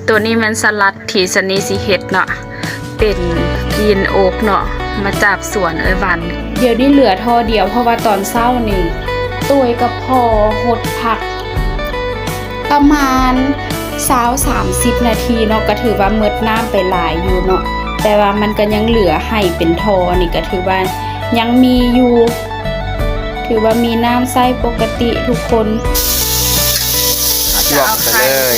ໂຕນີ້ແມ່ນສະຫຼັດທີ່ຊັນນີຊິເຮັດເນາະ ເປັນກຣີນໂອກເນາະ ມາຈາກສວນເອື້ອຍວັນ. ດຽວນີ້ເຫຼືອທໍ່ດຽວ ເພາະວ່າຕອນເຊົ້ານີ້ ໂຕ້ຍກັບພໍ່ຫົດຜັກປະມານຊາວສາມສິບນາທີເນາະ ກໍຖືວ່າໝົດນ້ຳໄປຫຼາຍຢູ່ເນາະ ແຕ່ວ່າມັນກໍຍັງເຫຼືອໃຫ້ເປັນທໍ່ນີ້ ກໍຖືວ່າຍັງມີຢູ່. ຖືວ່າມີນ້ຳໃຊ້ປົກກະຕິທຸກຄົນ. ລວກໃສ່ເລີຍ.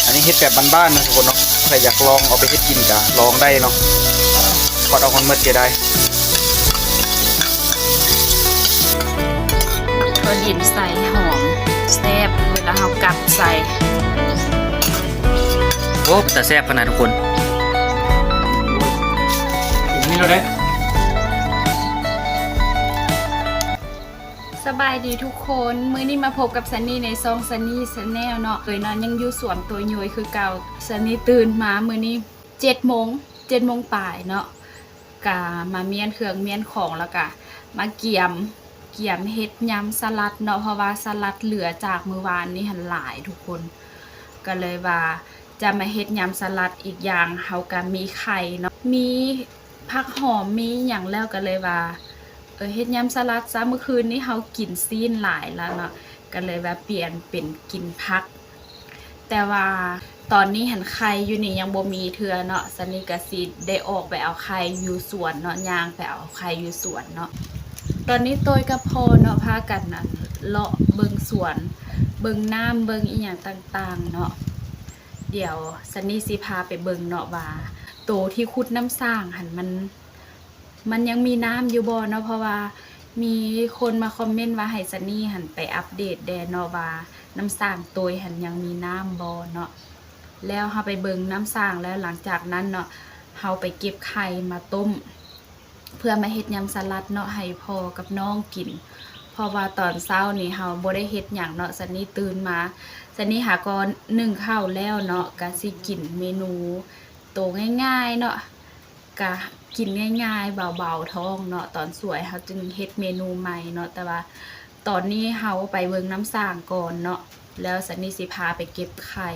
ອັນນີ້ເຮັດແບບບ້ານໆນະທຸກຄົນເນາະ ໃຜຢາກລອງເອົາໄປເຮັດກິນກະລອງໄດ້ເນາະ ກວາດອອກໝົດໆ ເສຍດາຍ. ໂຕດິນໃສ່ຫອມແຊບ ເວລາເຮົາກັບໃສ່. ໂອ້ ເປັນຕາແຊບຂະໜາດທຸກຄົນ. ກິນນີ້ແລ້ວເດ້. ສະບາຍດີທຸກຄົນ ມື້ນີ້ມາພົບກັບຊັນນີໃນຊ່ອງ Sunny Channel ເນາະ. ເອີຍເນາະ ຍັງຢູ່ສວນໂຕໂຍຍຄືເກົ່າ. ຊັນນີຕື່ນມາມື້ນີ້ເຈັດໂມງ ເຈັດໂມງປາຍເນາະ ກະມາມ້ຽນເຄື່ອງມ້ຽນຂອງ ແລ້ວກະມາກຽມ ກຽມເຮັດຍຳສະຫຼັດເນາະ ເພາະວ່າສະຫຼັດເຫຼືອຈາກມື້ວານນີ້ຫັ້ນຫຼາຍທຸກຄົນ ກໍເລີຍວ່າຈະມາເຮັດຍຳສະຫຼັດ. ອີກຢ່າງເຮົາກໍມີໄຂ່ເນາະ ມີຜັກຫອມ ມີຫຍັງແລ້ວ ກໍເລີຍວ່າ ເອີ ເຮັດຍຳສະຫຼັດຊະ. ມື້ຄືນນີ້ເຮົາກິນຊີ້ນຫຼາຍແລ້ວເນາະ ກໍເລີຍວ່າປ່ຽນເປັນກິນຜັກ. ແຕ່ວ່າຕອນນີ້ຫັ້ນໄຂ່ຢູ່ນີ້ຍັງບໍ່ມີເທື່ອເນາະ ຊັນນີກໍຊິໄດ້ອອກໄປເອົາໄຂ່ຢູ່ສວນເນາະ ຍ່າງໄປເອົາໄຂ່ຢູ່ສວນເນາະ. ຕອນນີ້ໂຕ້ຍກັບພໍ່ເນາະ ພາກັນ ອັນ ເລາະເບິ່ງສວນ ເບິ່ງນ້ຳ ເບິ່ງອີ່ຫຍັງຕ່າງໆເນາະ. ດຽວຊັນນີຊິພາໄປເບິ່ງເນາະວ່າ ໂຕທີ່ຂຸດນ້ຳສ້າງຫັ້ນມັນ ມັນຍັງມີນ້ຳຢູ່ບໍ່ເນາະ ເພາະວ່າມີຄົນມາຄອມເມັນວ່າໃຫ້ຊັນນີຫັ້ນໄປອັບເດດແດ່ເນາະ ວ່ານ້ຳສ້າງໂຕຍຫັ້ນຍັງມີນ້ຳບໍ່ເນາະ. ແລ້ວເຮົາໄປເບິ່ງນ້ຳສ້າງ ແລ້ວຫຼັງຈາກນັ້ນເນາະ ເຮົາໄປເກັບໄຂ່ມາຕົ້ມ ເພື່ອມາເຮັດຍຳສະຫຼັດເນາະ ໃຫ້ພໍ່ກັບນ້ອງກິນ ເພາະວ່າຕອນເຊົ້ານີ້ເຮົາບໍ່ໄດ້ເຮັດຫຍັງເນາະ. ຊັນນີຕື່ນມາ ຊັນນີຫາກໍໜຶ້ງເຂົ້າແລ້ວເນາະ ກະຊິກິນເມນູໂຕງ່າຍໆເນາະ ກະກິນງ່າຍໆ ເບົາໆທ້ອງເນາະ. ຕອນສວຍເຮົາຈຶ່ງເຮັດເມນູໃໝ່ເນາະ ແຕ່ວ່າຕອນນີ້ເຮົາໄປເບິ່ງນ້ຳສ້າງກ່ອນເນາະ ແລ້ວຊັນນີຊິພາໄປເກັບໄຂ່.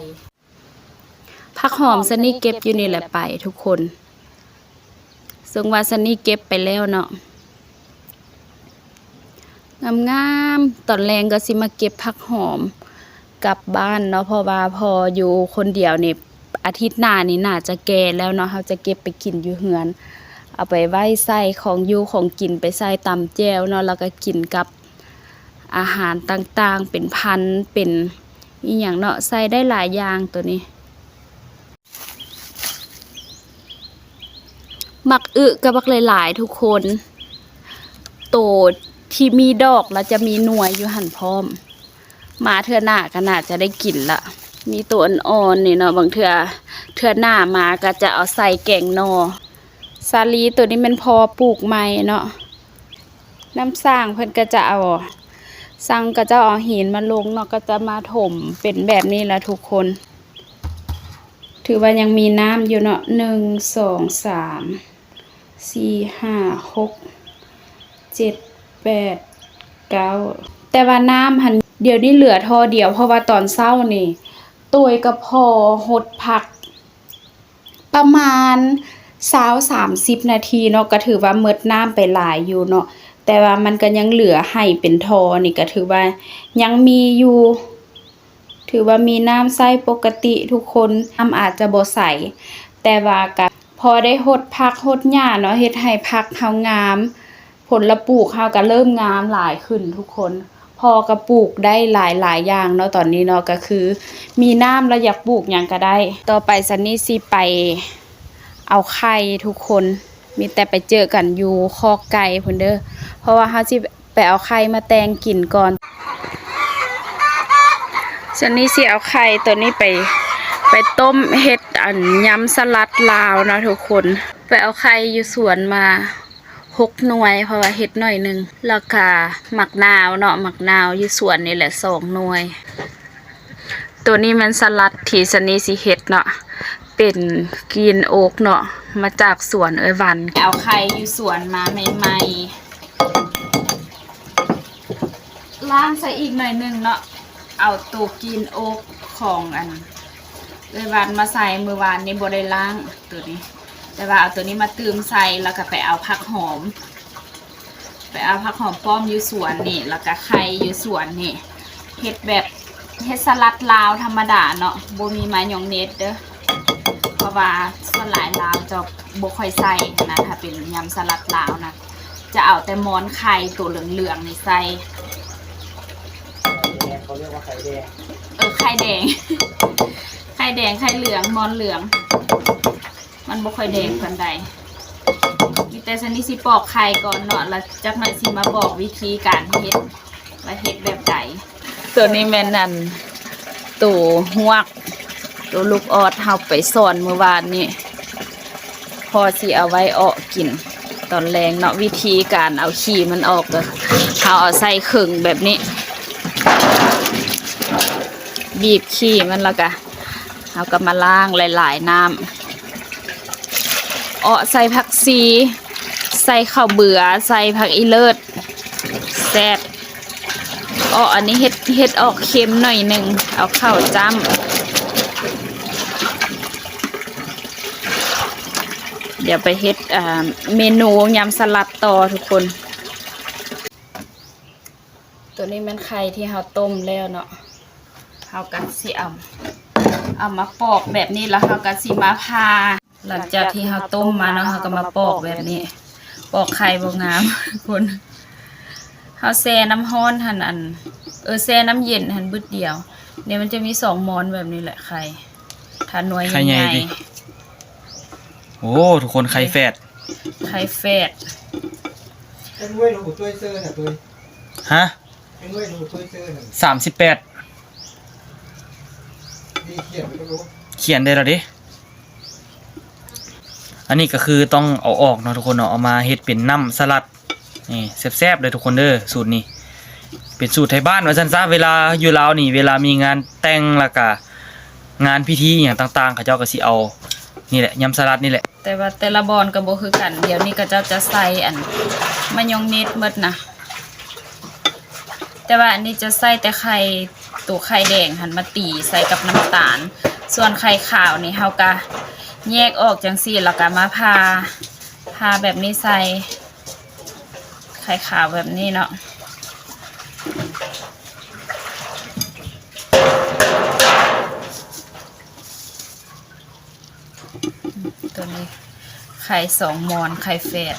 ຜັກຫອມຊັນນີເກັບຢູ່ນີ້ແຫຼະໄປທຸກຄົນ ເຊິ່ງວ່າຊັນນີເກັບໄປແລ້ວເນາະ ງາມໆ. ຕອນແລງກໍຊິມາເກັບຜັກຫອມກັບບ້ານເນາະ ເພາະວ່າພໍຢູ່ຄົນດຽວນີ້ ອາທິດໜ້ານີ້ໜ້າຈະແກ່ແລ້ວເນາະ ເຮົາຈະເກັບໄປກິນຢູ່ເຮືອນ ເອົາໄປໄວ້ໃສ່ຂອງຢູ່ຂອງກິນ ໄປໃສ່ຕຳແຈ່ວເນາະ ແລ້ວກໍກິນກັບ ອາຫານຕ່າງໆ ເປັນພັນ ເປັນອີ່ຫຍັງເນາະ ໃສ່ໄດ້ຫຼາຍຢ່າງໂຕນີ້. ໝາກອຶກໍບັກຫຼາຍໆທຸກຄົນ ໂຕທີ່ມີດອກແລ້ວຈະມີໜ່ວຍຢູ່ຫັ້ນພ້ອມ. ມາເທື່ອໜ້າກໍໜ້າຈະໄດ້ກິນລະ ມີໂຕອ່ອນໆນີ້ເນາະ ບາງເທື່ອ ເທື່ອໜ້າມາກໍຈະເອົາໃສ່ແກງໜໍ່. ສາລີໂຕນີ້ແມ່ນພໍ່ປູກໃໝ່ເນາະ ນ້ຳສ້າງເພິ່ນກໍຈະເອົາ ຊ່າງເຂົາເຈົ້າເອົາຫີນມາລົງເນາະ ກໍຈະມາຖົມເປັນແບບນີ້ລະທຸກຄົນ. ຖືວ່າຍັງມີນ້ຳຢູ່ເນາະ ໜຶ່ງ ສອງ ສາມ ສີ່ ຫ້າ ຫົກ ເຈັດ ແປດ ເກົ້າ ແຕ່ວ່ານ້ຳຫັ້ນ ດຽວນີ້ເຫຼືອທໍ່ດຽວ ເພາະວ່າຕອນເຊົ້ານີ້ ໂຕ້ຍກັບພໍ່ຫົດຜັກ ປະມານຊາວສາມສິບນາທີເນາະ ກໍຖືວ່າໝົດນ້ຳໄປຫຼາຍຢູ່ເນາະ ແຕ່ວ່າມັນກໍຍັງເຫຼືອໃຫ້ເປັນທໍ່ນີ້ ກໍຖືວ່າຍັງມີຢູ່ ຖືວ່າມີນ້ຳໃຊ້ປົກກະຕິທຸກຄົນ. ນ້ຳອາດຈະບໍ່ໃສ ແຕ່ວ່າກໍພໍໄດ້ຫົດຜັກຫົດຫຍ້າເນາະ ເຮັດໃຫ້ຜັກເຮົາງາມ ຜົນລະປູກເຮົາກໍເລີ່ມງາມຫຼາຍຂຶ້ນທຸກຄົນ. ພໍ່ກໍປູກໄດ້ຫຼາຍໆຢ່າງເນາະ ຕອນນີ້ເນາະ ກໍຄືມີນ້ຳແລ້ວຢາກປູກຫຍັງກໍໄດ້. ຕໍ່ໄປຊັນນີຊິໄປເອົາໄຂ່ທຸກຄົນ ມີແຕ່ໄປເຈີກັນຢູ່ຄອກໄກ່ພຸ້ນເດີ ເພາະວ່າເຮົາຊິໄປເອົາໄຂ່ມາແຕ່ງກິນກ່ອນ. ຊັນນີຊິເອົາໄຂ່ໂຕນີ້ໄປ ໄປຕົ້ມເຮັດອັນຍຳສະຫຼັດລາວເນາະທຸກຄົນ. ໄປເອົາໄຂ່ຢູ່ສວນມາ ຫົກໜ່ວຍ ເພາະວ່າເຮັດໜ້ອຍໜຶ່ງ ແລ້ວກະໝາກນາວເນາະ ໝາກນາວຢູ່ສວນນີ້ແຫຼະ ສອງໜ່ວຍ. ໂຕນີ້ແມ່ນສະຫຼັດທີ່ຊັນນີຊິເຮັດເນາະ ເປັນກຣີນໂອກເນາະ ມາຈາກສວນເອື້ອຍວັນ. ເອົາໄຂ່ຢູ່ສວນມາໃໝ່ໆ ລ້າງໃສ່ອີກໜ້ອຍໜຶ່ງເນາະ ເອົາໂຕກິ່ນອົກຂອງອັນເອື້ອຍວັນມາໃສ່ ມື້ວານນີ້ບໍ່ໄດ້ລ້າງໂຕນີ້ ແຕ່ວ່າເອົາໂຕນີ້ມາຕື່ມໃສ່ ແລ້ວກໍໄປເອົາຜັກຫອມ ໄປເອົາຜັກຫອມປ້ອມຢູ່ສວນນີ້ ແລ້ວກະໄຂ່ຢູ່ສວນນີ້ ເຮັດແບບ ເຮັດສະຫຼັດລາວທຳມະດາເນາະ ບໍ່ມີມາຍອງເນດເດີ້ ເພາະວ່າສ່ວນຫຼາຍລາວຈະບໍ່ຄ່ອຍໃສ່ນະ ຖ້າເປັນຍຳສະຫຼັດລາວນະ ຈະເອົາແຕ່ມອນໄຂ່ໂຕເຫຼືອງໆນີ້ໃສ່. ເອີ ໄຂ່ແດງ ໄຂ່ແດງ ໄຂ່ເຫຼືອງ ມອນເຫຼືອງ. ມັນບໍ່ຄ່ອຍແດງປານໃດ. ມີແຕ່ຊັ້ນນີ້ຊິປອກໄຂ່ກ່ອນເນາະ ແລ້ວຈັກໜ່ອຍຊິມາບອກວິທີການເຮັດ ວ່າເຮັດແບບໃດ. ໂຕນີ້ແມ່ນອັນ ໂຕຮວກ ໂຕລູກອອດ ເຮົາໄປສອນມື້ວານນີ້ ພໍຊິເອົາໄວ້ເອາະກິນຕອນແລງເນາະ. ວິທີການເອົາຂີ້ມັນອອກ ກໍເຮົາເອົາໃສ່ເຄິ່ງແບບນີ້ ບີບຂີ້ມັນ ແລ້ວກະ ເຮົາກໍມາລ້າງຫຼາຍໆນ້ຳ ເອາະໃສ່ຜັກຊີ ໃສ່ເຂົ້າເບືອ ໃສ່ຜັກອີເລີດ ແຊບ. ເອາະອັນນີ້ເຮັດ ເຮັດອອກເຄັມໜ້ອຍໜຶ່ງ ເອົາເຂົ້າຈ້ຳ. ດຽວໄປເຮັດ ອ່າ ເມນູຍຳສະຫຼັດຕໍ່ທຸກຄົນ. ໂຕນີ້ແມ່ນໄຂ່ທີ່ເຮົາຕົ້ມແລ້ວເນາະ ເຮົາກໍຊິເອົາ ເອົາມາປອກແບບນີ້ ແລ້ວເຮົາກໍຊິມາຜ່າ. ຫຼັງຈາກທີ່ເຮົາຕົ້ມມາເນາະ ເຮົາກໍມາປອກແບບນີ້ ປອກໄຂ່ບໍ່ງາມ ຄົນ ເຮົາແຊ່ນ້ຳຮ້ອນຫັ້ນ ອັນ ເອີ ແຊ່ນ້ຳເຢັນຫັ້ນບຶດດຽວ. ນີ້ມັນຈະມີສອງມອນແບບນີ້ແຫຼະ ໄຂ່ ຖ້າໜ່ວຍໃຫຍ່ໆ ໄຂ່ໃຫຍ່ຕິ. ໂອ້ ທຸກຄົນ ໄຂ່ແຝດ ໄຂ່ແຝດ. ເປັນເວີຍ ຮູ້ຕົວເຊີນະ ຕົວ ຮະ? ເປັນເວີຍ ຮູ້ຕົວເຊີນະ ສາມສິບແປດ ນີ້ຂຽນໄປກໍຮູ້ ຂຽນໄດ້ແລ້ວເດ້. ອັນນີ້ກໍຄືຕ້ອງເອົາອອກເນາະທຸກຄົນເນາະ ເອົາມາເຮັດເປັນນ້ຳສະຫຼັດ ນີ້ແຊບໆເດີທຸກຄົນເດີ. ສູດນີ້ເປັນສູດໄທບ້ານວ່າຊັ້ນຊະ ເວລາຢູ່ລາວນີ້ ເວລາມີງານແຕ່ງ ແລ້ວກະງານພິທີອີ່ຫຍັງຕ່າງໆ ເຂົາເຈົ້າກໍຊິເອົານີ້ແຫຼະ ຍຳສະຫຼັດນີ້ແຫຼະ. ແຕ່ວ່າແຕ່ລະບ່ອນກໍບໍ່ຄືກັນ ດຽວນີ້ເຂົາເຈົ້າຈະໃສ່ອັນມາຍອງເນດໝົດນະ ແຕ່ວ່າອັນນີ້ຈະໃສ່ແຕ່ໄຂ່ ໂຕໄຂ່ແດງຫັ້ນມາຕີໃສ່ກັບນ້ຳຕານ ສ່ວນໄຂ່ຂາວນີ້ເຮົາກະແຍກອອກຈັ່ງຊີ້ ແລ້ວກະມາຜ່າ ຜ່າແບບນີ້ໃສ່ ໄຂ່ຂາວແບບນີ້ເນາະ. ໂຕນີ້ໄຂ່ສອງມອນ ໄຂ່ແຝດ.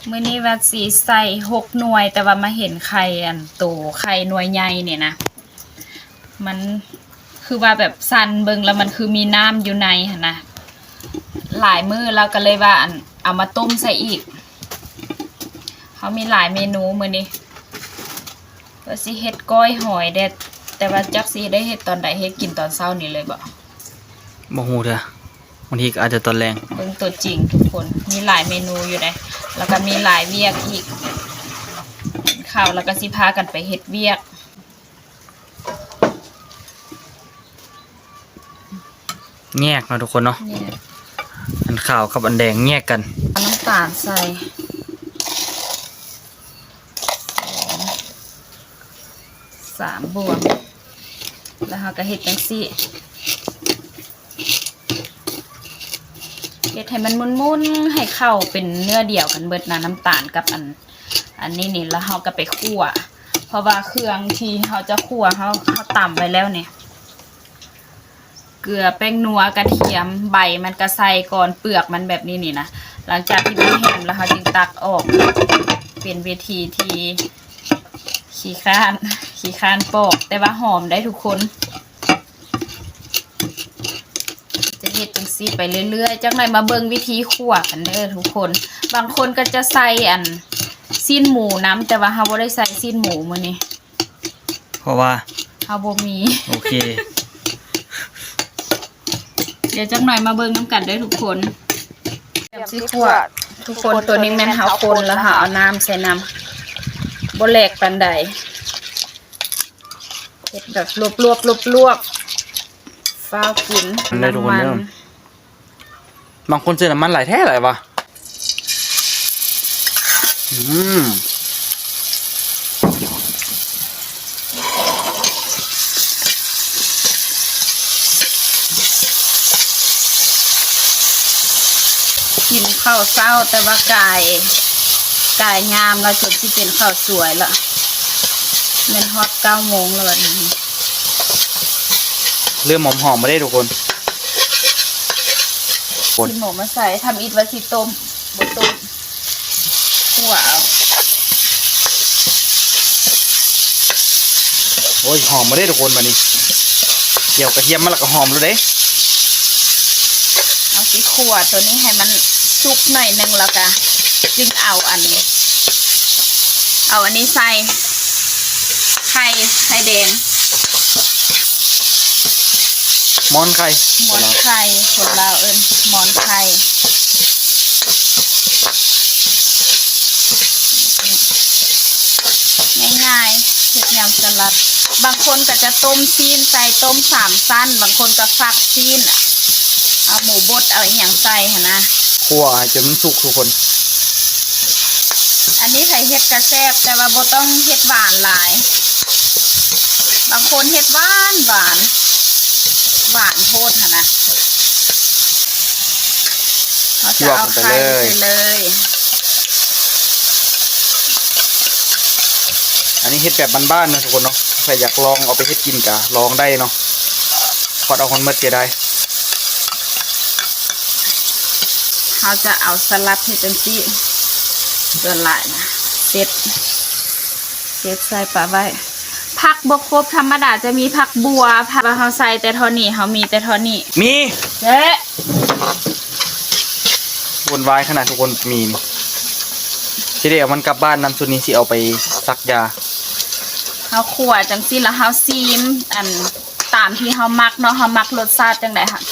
ມື້ນີ້ວ່າຊິໃສ່ຫົກໜ່ວຍ ແຕ່ວ່າມາເຫັນໄຂ່ ອັນ ໂຕໄຂ່ໜ່ວຍໃຫຍ່ນີ້ນະ ມັນຄືວ່າແບບສັ່ນເບິ່ງແລ້ວ ມັນຄືມີນ້ຳຢູ່ໃນຫັ້ນນະ ຫຼາຍມື້ແລ້ວ ກໍເລີຍວ່າ ອັນ ເອົາມາຕົ້ມໃສ່ອີກ. ເຮົາມີຫຼາຍເມນູມື້ນີ້ ວ່າຊິເຮັດກ້ອຍຫອຍແດ່ ແຕ່ວ່າຈັກຊິໄດ້ເຮັດຕອນໃດ ເຮັດກິນຕອນເຊົ້ານີ້ເລີຍບໍ? ບໍ່ຮູ້ເທື່ອ ບາງທີກໍອາດຈະຕອນແລງ. ເບິ່ງຕົວຈິງທຸກຄົນ ມີຫຼາຍເມນູຢູ່ໃດ໋ ແລ້ວກໍມີຫຼາຍວຽກອີກ ກິນເຂົ້າແລ້ວກໍຊິພາກັນໄປເຮັດວຽກ. ແຍກເນາະທຸກຄົນເນາະ ແຍກ ອັນຂາວກັບອັນແດງແຍກກັນ. ເອົານ້ຳຕານໃສ່ ສາມບ່ວງ ແລ້ວເຮົາກໍເຮັດຈັ່ງຊີ້ ເຮັດໃຫ້ມັນໝຸ່ນໆ ໃຫ້ເຂົ້າເປັນເນື້ອດຽວກັນເບິດນະ ນ້ຳຕານກັບອັນ ອັນນີ້ນີ້ ແລ້ວເຮົາກໍໄປຂົ້ວ ເພາະວ່າເຄື່ອງທີ່ເຮົາຈະຂົ້ວ ເຮົາ ເຮົາຕຳໄວ້ແລ້ວນີ້ ເກືອ ແປ້ງນົວ ກະທຽມ ໃບມັນກະໃສ່ກ່ອນ ເປືອກມັນແບບນີ້ນີ້ນະ. ຫຼັງຈາກທີ່ມັນແຫ້ງແລ້ວ ເຮົາຈຶ່ງຕັກອອກ. ເປັນວິທີທີ່ຂີ້ຄ້ານ ຂີ້ຄ້ານປອກ ແຕ່ວ່າຫອມໄດ໋ທຸກຄົນ. ຈະເຮັດຈັ່ງຊີ້ໄປເລື້ອຍໆ. ຈັກໜ່ອຍມາເບິ່ງວິທີຂົ້ວກັນເດີທຸກຄົນ. ບາງຄົນກໍຈະໃສ່ອັນ ຊີ້ນໝູນຳ ແຕ່ວ່າເຮົາບໍ່ໄດ້ໃສ່ຊີ້ນໝູມື້ນີ້. ເພາະວ່າເຮົາບໍ່ມີ. ໂອເຄ ດຽວຈັກໜ່ອຍມາເບິ່ງນຳກັນເດີທຸກຄົນ. ຕຽມຊິຂົ້ວທຸກຄົນ. ໂຕນີ້ແມ່ນເຮົາຄົນແລ້ວເຮົາເອົານ້ຳໃສ່ນຳ. ບໍ່ແຫຼກປານໃດ. ເຮັດແບບລວບໆ ລວບໆ. ຟ້າວກິນ. ນ້ຳມັນ. ບາງຄົນໃສ່ນ້ຳມັນຫຼາຍແທ້ຫຼາຍວ່າ. ອືມ ກິນເຂົ້າເຊົ້າ ແຕ່ວ່າກາຍ ກາຍຍາມແລ້ວ ຈົນຊິເປັນເຂົ້າສວຍລະ ແມ່ນຮອດເກົ້າໂມງແລ້ວບັດນີ້. ເລີ່ມຫອມໆມາເດ້ທຸກຄົນ. ຊິໝົກມາໃສ່ ທຳອິດວ່າຊິຕົ້ມ ບໍ່ຕົ້ມ ຂົ້ວເອົາ. ໂອ້ຍ ຫອມມາເດ້ທຸກຄົນ ບາດນີ້ ຈຽວກະທຽມມາແລ້ວກໍຫອມໂລດເດ້. ເຮົາຊິຂົ້ວໂຕນີ້ໃຫ້ມັນສຸກໜ້ອຍໜຶ່ງ ແລ້ວກະຈຶ່ງເອົາອັນ ເອົາອັນນີ້ໃສ່ ໄຂ່ ໄຂ່ແດງ ມ່ອນໄຂ່ ມ່ອນໄຂ່ ຄົນລາວເອີ້ນມ່ອນໄຂ່. ງ່າຍໆ ເຮັດຍຳສະຫຼັດ. ບາງຄົນກໍຈະຕົ້ມຊີ້ນໃສ່ ຕົ້ມສາມຊັ້ນ ບາງຄົນກໍຟັກຊີ້ນ ເອົາໝູບົດ ເອົາອີ່ຫຍັງໃສ່ຫັ້ນນະ. ຂົ້ວໃຫ້ຈົນມັນສຸກທຸກຄົນ. ອັນນີ້ໃຜເຮັດກະແຊບ ແຕ່ວ່າບໍ່ຕ້ອງເຮັດຫວານຫຼາຍ. ບາງຄົນເຮັດຫວານ ຫວານ ຫວານໂພດຫັ້ນນະ. ເຮົາຈະເອົາໄຂ່ໃສ່ເລີຍ. ອັນນີ້ເຮັດແບບບ້ານໆເນາະທຸກຄົນເນາະ. ໃຜຢາກລອງເອົາໄປເຮັດກິນກະລອງໄດ້ເນາະ. ຄວັດເອົາຄົນໝົດເສຍດາຍ. ເຮົາຈະເອົາສະຫຼັດເຮັດຈັ່ງຊີ້ ສ່ວນຫຼາຍນະ ເຊັດ ເຊັດໃສ່ປະໄວ້. ຜັກບໍ່ຄົບ ທຳມະດາຈະມີຜັກບົ່ວ ເພາະວ່າເຮົາໃສ່ແຕ່ທໍ່ນີ້ ເຮົາມີແຕ່ທໍ່ນີ້. ມີ ເຈ ວຸ່ນວາຍຂະໜາດທຸກຄົນ. ມີນີ້ ຊິໄດ້ເອົາມັນກັບບ້ານນຳ ຊຸດນີ້ຊິເອົາໄປສັກຢາ. ເຮົາຂົ້ວຈັ່ງຊີ້ ແລ້ວເຮົາຊີມ ອັນ ຕາມທີ່ເຮົາມັກເນາະ ເຮົາມັກລົດຊາດຈັ່ງໃດ ເຮົາ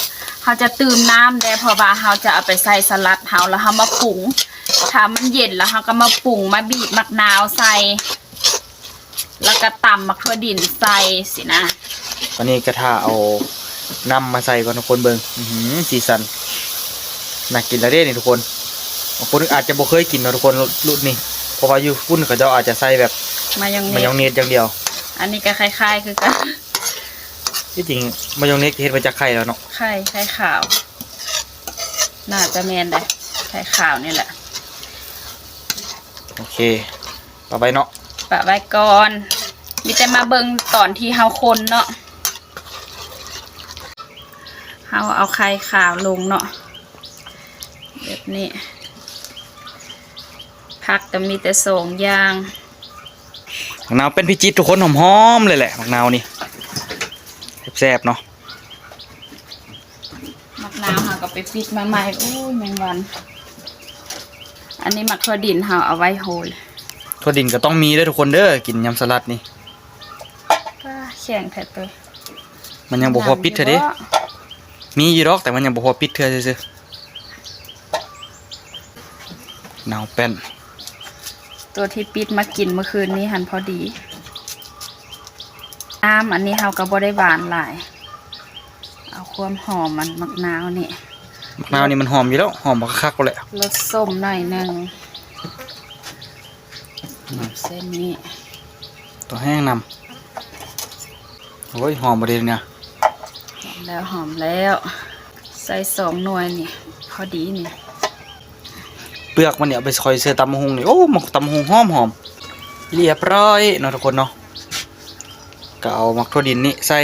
ເຮົາຈະຕື່ມນ້ຳແດ່ ເພາະວ່າເຮົາຈະເອົາໄປໃສ່ສະຫຼັດເຮົາ ແລ້ວເຮົາມາປຸງ. ຖ້າມັນເຢັນແລ້ວ ເຮົາກໍມາປຸງ ມາບີບໝາກນາວໃສ່ ແລ້ວກໍຕຳໝາກຖົ່ວດິນໃສ່ຊີ້ນະ. ຕອນນີ້ກະຖ້າເອົານ້ຳມາໃສ່ກ່ອນທຸກຄົນເບິ່ງ. ອືຫື ສີສັນ ໜ້າກິນແລ້ວເດ້ນີ້ທຸກຄົນ. ບາງຄົນອາດຈະບໍ່ເຄີຍກິນເນາະທຸກຄົນ ລຸ້ນນີ້ ເພາະວ່າຢູ່ພຸ້ນເຂົາເຈົ້າອາດຈະໃສ່ແບບມາຍອງເນສ ມາຍອງເນສຢ່າງດຽວ. ອັນນີ້ກໍຄ້າຍໆຄືກັນ. ທີ່ຈິງມາຍອງເນສກໍເຮັດມາຈາກໄຂ່ແລ້ວເນາະ. ໄຂ່ ໄຂ່ຂາວ ໜ້າຈະແມ່ນໄດ໋ ໄຂ່ຂາວນີ້ແຫຼະ. ໂອເຄ ປະໄວ້ເນາະ ປະໄວ້ກ່ອນ. ມີແຕ່ມາເບິ່ງຕອນທີ່ເຮົາຄົນເນາະ. ເຮົາເອົາໄຂ່ຂາວລົງເນາະ ແບບນີ້. ຜັກກໍມີແຕ່ສອງຢ່າງ. ໝາກນາວເປັນພິຈິດທຸກຄົນ ຫອມໆເລີຍແຫຼະ ໝາກນາວນີ້ ແຊບໆເນາະ. ໝາກນາວເຮົາກໍໄປປິດມາໃໝ່. ໂອ້ຍ ແມງວັນ. ອັນນີ້ໝາກຖົ່ວດິນເຮົາເອົາໄວ້ໂຮຍ. ຖົ່ວດິນກໍຕ້ອງມີເດີທຸກຄົນເດີ ກິນຍຳສະຫຼັດນີ້. ປ້າ ແຂງແທ້ໂຕ. ມັນຍັງບໍ່ພໍປິດເທື່ອເດ້. ມີຢູ່ດອກ ແຕ່ມັນຍັງບໍ່ພໍປິດເທື່ອຊື່ໆ. ນາວແປ້ນ ໂຕທີ່ປິດມາກິນມື້ຄືນນີ້ຫັ້ນພໍດີ. ນ້ຳອັນນີ້ເຮົາກໍບໍ່ໄດ້ຫວານຫຼາຍ ເອົາຄວາມຫອມມັນ ໝາກນາວນີ້. ໝາກນາວນີ້ມັນຫອມຢູ່ແລ້ວ ຫອມບັກຄັກໆແຫຼະ. ລົດສົ້ມໜ້ອຍໜຶ່ງ ອືມ ເສັ້ນນີ້ ຕົວແຫ້ງນຳ. ໂອ້ຍ ຫອມບໍ່ເດນີ້ນະ. ຫອມແລ້ວ ຫອມແລ້ວ. ໃສ່ສອງໜ່ວຍນີ້ ພໍດີນີ້. ເປືອກມັນນີ້ເອົາໄປຊອຍເສືອຕຳບັກຫຸ່ງນີ້. ໂອ້ ໝາກຕຳບັກຫຸ່ງຫອມໆ. ລຽບຮ້ອຍເນາະທຸກຄົນເນາະ. ກໍເອົາໝາກຖົ່ວດິນນີ້ໃສ່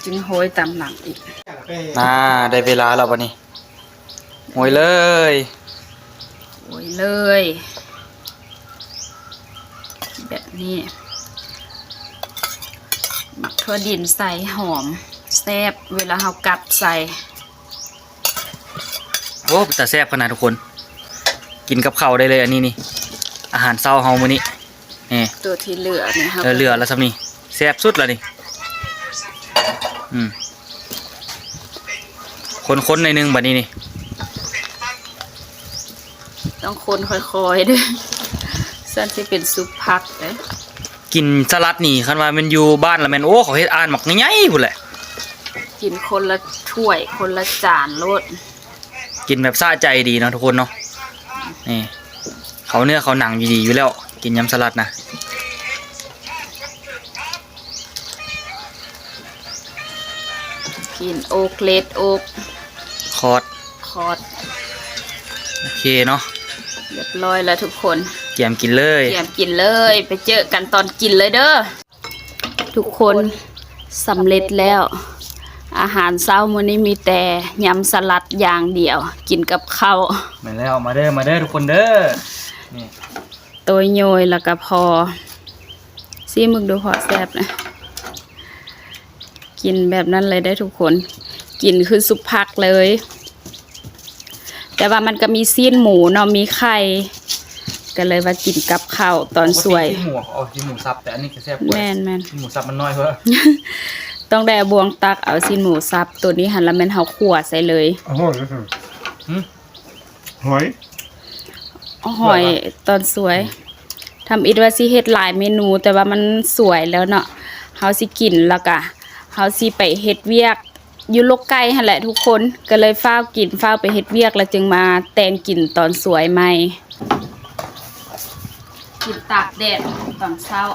ຈຶ່ງໂຮຍຕາມຫຼັງອີກ. ອ່າ ໄດ້ເວລາແລ້ວບັດນີ້. ໂຮຍເລີຍ ໂຮຍເລີຍ ແບບນີ້. ໝາກຖົ່ວດິນໃສ່ຫອມ ແຊບ ເວລາເຮົາກັດໃສ່. ໂອ້ ເປັນຕາແຊບຂະໜາດທຸກຄົນ. ກິນກັບເຂົ້າໄດ້ເລີຍ ອັນນີ້ນີ້ ອາຫານເຊົ້າເຮົາມື້ນີ້. ນີ້ ຕົວທີ່ເຫຼືອນີ້ ເອີ ເຫຼືອລະສ່ຳນີ້ ແຊບສຸດລະນີ້. ອືມ ຄົນໆໜ້ອຍໜຶ່ງບັດນີ້ນີ້. ຕ້ອງຄົນຄ່ອຍໆເດີ້ ຊັ້ນຊິເປັນຊຸບຜັກເດ້. ກິນສະຫຼັດນີ້ ຄັນວ່າແມ່ນຢູ່ບ້ານລະແມ່ນ ໂອ້ ເຂົາເຮັດອ່ານໝາກໃຫຍ່ໆພຸ້ນແຫຼະ. ກິນຄົນລະຖ້ວຍ ຄົນລະຈານໂລດ. ກິນແບບສະໃຈດີເນາະທຸກຄົນເນາະ. ນີ້ ເຂົ້າເນື້ອເຂົ້າໜັງດີຢູ່ແລ້ວ ກິນຍຳສະຫຼັດນະ. ກິນໂອກເລັດ ໂອກຄອດ ຄອດ. ໂອເຄເນາະ ຮຽບຮ້ອຍແລ້ວທຸກຄົນ ກຽມກິນເລີຍ ກຽມກິນເລີຍ. ໄປເຈີກັນຕອນກິນເລີຍເດີ. ທຸກຄົນ ສຳເລັດແລ້ວ ອາຫານເຊົ້າມື້ນີ້ມີແຕ່ຍຳສະຫຼັດຢ່າງດຽວ ກິນກັບເຂົ້າ. ແມ່ນແລ້ວ ມາເດີ ມາເດີທຸກຄົນເດີ. ນີ້ ໂຕຍໂຍຍ ແລ້ວກະພໍ ຊີມເບິ່ງດູ ພໍແຊບນະ. ກິນແບບນັ້ນເລີຍເດີທຸກຄົນ ກິນຄືຊຸບຜັກເລີຍ. ແຕ່ວ່າມັນກະມີຊີ້ນໝູເນາະ ມີໄຂ່ ກະເລີຍວ່າກິນກັບເຂົ້າຕອນສວຍ. ປະກະຕິຊີ້ນໝູເຂົາເອົາຊີ້ນໝູສັບ ແຕ່ອັນນີ້ກະແຊບກວ່າ. ແມ່ນໆ ຊີ້ນໝູສັບມັນນ້ອຍເພາະ ຕ້ອງໄດ້ເອົາບ່ວງຕັກເອົາຊີ້ນໝູສັບ. ໂຕນີ້ຫັ້ນລະແມ່ນເຮົາຂົ້ວໃສ່ເລີຍ. ອະໂຫ ຫືມ ຫອຍ ຫອຍຕອນສວຍ. ທຳອິດວ່າຊິເຮັດຫຼາຍເມນູ ແຕ່ວ່າມັນສວຍແລ້ວເນາະ ເຮົາຊິກິນ ແລ້ວກະເຮົາຊິໄປເຮັດວຽກຢູ່ລົກໄກ່ຫັ້ນແຫຼະທຸກຄົນ. ກະເລີຍຟ້າວກິນ ຟ້າວໄປເຮັດວຽກ ແລ້ວຈຶ່ງມາແຕ່ງກິນຕອນສວຍໃໝ່. ກິນຕາກແດດຕອນເຊົ້າ.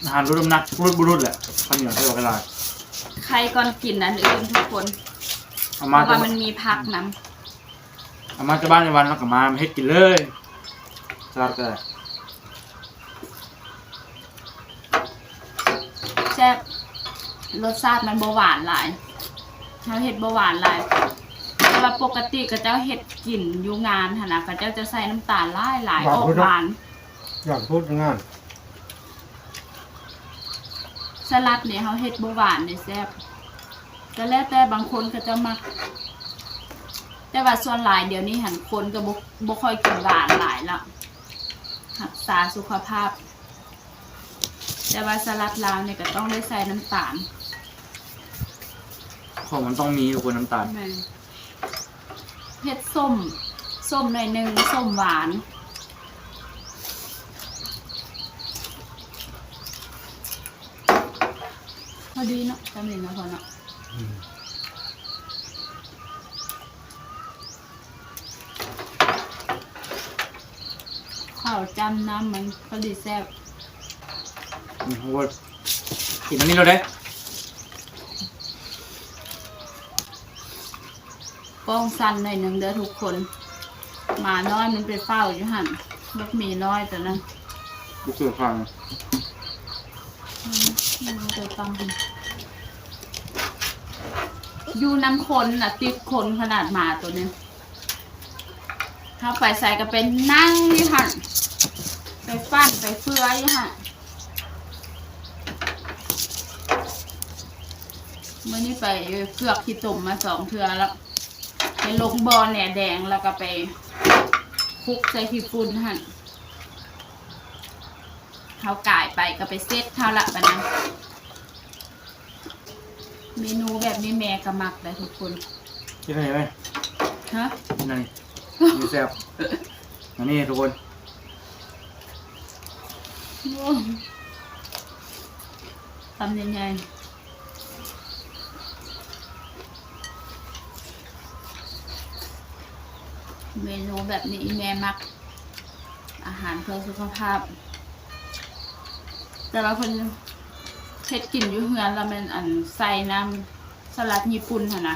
ອາຫານຫຼຸດນ້ຳໜັກ ຫຼຸດບໍ່ຫຼຸດແຫຼະ ເຂົ້າໜຽວໃສ່ບັກຫຼາຍ. ໄຂ່ກ່ອນກິນອັນອື່ນທຸກຄົນ ເອົາມາ ເພາະວ່າມັນມີຜັກນຳ. ເອົາມາຈາກບ້ານໃນວັນ ແລ້ວກະມາເຮັດກິນເລີຍ ສະຫຼັດກະໄດ້. ແຊບ ລົດຊາດມັນບໍ່ຫວານຫຼາຍ ເຮົາເຮັດບໍ່ຫວານຫຼາຍ. ແຕ່ວ່າປົກກະຕິເຂົາເຈົ້າເຮັດກິນຢູ່ງານຫັ້ນນະ ເຂົາເຈົ້າຈະໃສ່ນ້ຳຕານຫຼາຍໆ ອອກຫວານ. ຢ່າງໂພດງານ ສະຫຼັດນີ້ເຮົາເຮັດບໍ່ຫວານເດ້ ແຊບ. ກະແລ້ວແຕ່ບາງຄົນເຂົາເຈົ້າມັກ ແຕ່ວ່າສ່ວນຫຼາຍດຽວນີ້ຫັ້ນ ຄົນກະບໍ່ ບໍ່ຄ່ອຍກິນຫວານຫຼາຍລະ ຮັກສາສຸຂະພາບ. ແຕ່ວ່າສະຫຼັດລາວນີ້ກະຕ້ອງໄດ້ໃສ່ນ້ຳຕານ ຂອງມັນຕ້ອງມີຢູ່ ຄົນ ນ້ຳຕານ. ແມ່ນ ເຮັດສົ້ມ ສົ້ມໜ້ອຍໜຶ່ງ ສົ້ມຫວານ. ພໍດີເນາະ ຈຳເຫັນນະພໍ່ເນາະ. ອືມ ເຂົ້າຈ້ຳນ້ຳມັນພໍດີແຊບ. ອືມ ໂອ້ຍ ກິນອັນນີ້ໂລດເດ້. ກ້ອງສັ່ນໜ້ອຍໜຶ່ງເດີທຸກຄົນ ໝານ້ອຍມັນໄປເຝົ້າຢູ່ຫັ້ນ ບັກໝີນ້ອຍໂຕນັ້ນ ບໍ່ເຊື່ອຟັງ. ອືມ ມັນໄປຕຳ ຢູ່ນຳຄົນນະ ຕິດຄົນຂະໜາດໝາໂຕນີ້. ເຮົາໄປໃສກະໄປນັ່ງຢູ່ຫັ້ນ ໄປຟັ່ນໄປເຟືອຢູ່ຫັ້ນ. ມື້ນີ້ໄປເກືອກຂີ້ຕົມມາສອງເທື່ອແລ້ວ ໄປລົງບໍ່ແໜແດງ ແລ້ວກະໄປຄຸກໃສ່ຂີ້ຝຸ່ນຫັ້ນ. ເຮົາກາຍໄປກະໄປເຊັດເຮົາລະບາດນັ້ນ. ເມນູແບບນີ້ແມ່ກະມັກໄດ໋ທຸກຄົນ. ກິນອັນນີ້ໄໝ? ຮະ? ກິນອັນນີ້ ນີ້ແຊບ. ອັນນີ້ທຸກຄົນ ໂອ້ ຄຳໃຫຍ່ໆ. ເມນູແບບນີ້ອີ່ແມ່ມັກ ອາຫານເພື່ອສຸຂະພາບ. ແຕ່ວ່າເພິ່ນເຮັດກິນຢູ່ເຮືອນລະແມ່ນ ອັນ ໃສ່ນ້ຳສະຫຼັດຍີ່ປຸ່ນຫັ້ນນະ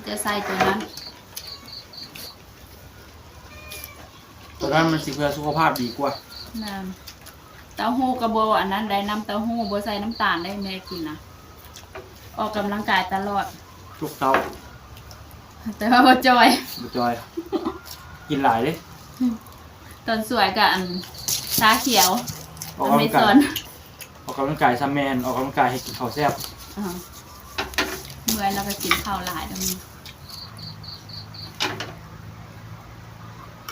ຈະໃສ່ໂຕນັ້ນ. ໂຕນັ້ນມັນຊິເພື່ອສຸຂະພາບດີກວ່າ. ແມ່ນ. ເຕົ້າຫູ້ກະບໍ່ອັນນັ້ນໄດ໋ ນ້ຳເຕົ້າຫູ້ບໍ່ໃສ່ນ້ຳຕານໄດ໋ ແມ່ກິນນະ ອອກກຳລັງກາຍຕະຫຼອດ ທຸກເຊົ້າ. ແຕ່ວ່າບໍ່ຈ່ອຍ ບໍ່ຈ່ອຍ ກິນຫຼາຍເດ້. ຕອນສວຍກະອັນຊາຂຽວ ອອກກຳລັງກາຍ ອອກກຳລັງກາຍຊຳແມ່ນ ອອກກຳລັງກາຍເຮັດກິນເຂົ້າແຊບ. ເມື່ອຍແລ້ວກະກິນເຂົ້າຫຼາຍດອ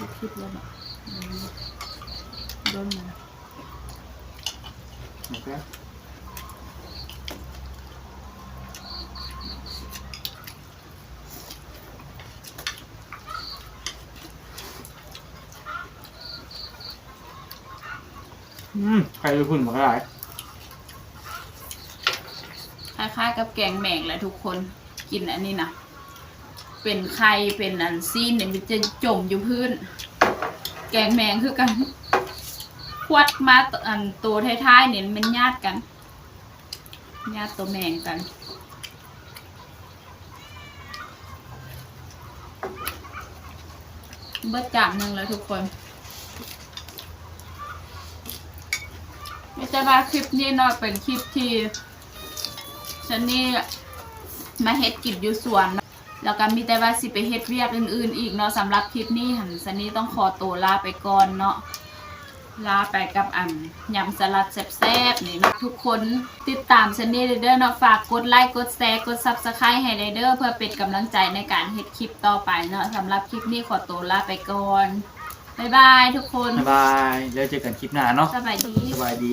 ກ. ຄິດແລ້ວເນາະ ດົນແລ້ວ. ໂອເຄ. ອືມ ໄຂ່ຢູ່ພຸ້ນບັກຫຼາຍ. ຄ້າຍໆກັບແກງແມງແຫຼະທຸກຄົນ ກິນອັນນີ້ນະ ເປັນໄຂ່ ເປັນອັນຊີ້ນນີ້ ມັນຈະຈົມຢູ່ພື້ນ. ແກງແມງຄືກັນ ຄວັດມາ ອັນໂຕທ້າຍໆນີ້ ມັນຍາດກັນ ຍາດໂຕແມງກັນ. ເບິດຈານໜຶ່ງແລ້ວທຸກຄົນ. ມີແຕ່ວ່າຄລິບນີ້ເນາະ ເປັນຄລິບທີ່ຊັນນີ້ມາເຮັດກິນຢູ່ສວນເນາະ ແລ້ວກໍມີແຕ່ວ່າຊິໄປເຮັດວຽກອື່ນໆອີກເນາະ. ສຳລັບຄລິບນີ້ຫັ້ນ ຊັນນີ້ຕ້ອງຂໍໂຕລາໄປກ່ອນເນາະ. ລາໄປກັບອັນຍຳສະຫຼັດແຊບໆນີ້ເນາະ. ທຸກຄົນຕິດຕາມຊັນນີ້ເດີເນາະ ຝາກກົດໄລ ກົດແຊ ກົດ Subscribe ໃຫ້ແດ່ເດີ ເພື່ອເປັນກຳລັງໃຈໃນການເຮັດຄລິບຕໍ່ໄປເນາະ. ສຳລັບຄລິບນີ້ຂໍໂຕລາໄປກ່ອນ ບາຍບາຍທຸກຄົນ ບາຍບາຍ ແລ້ວເຈີກັນຄລິບໜ້າເນາະ. ສະບາຍດີ ສະບາຍດີ.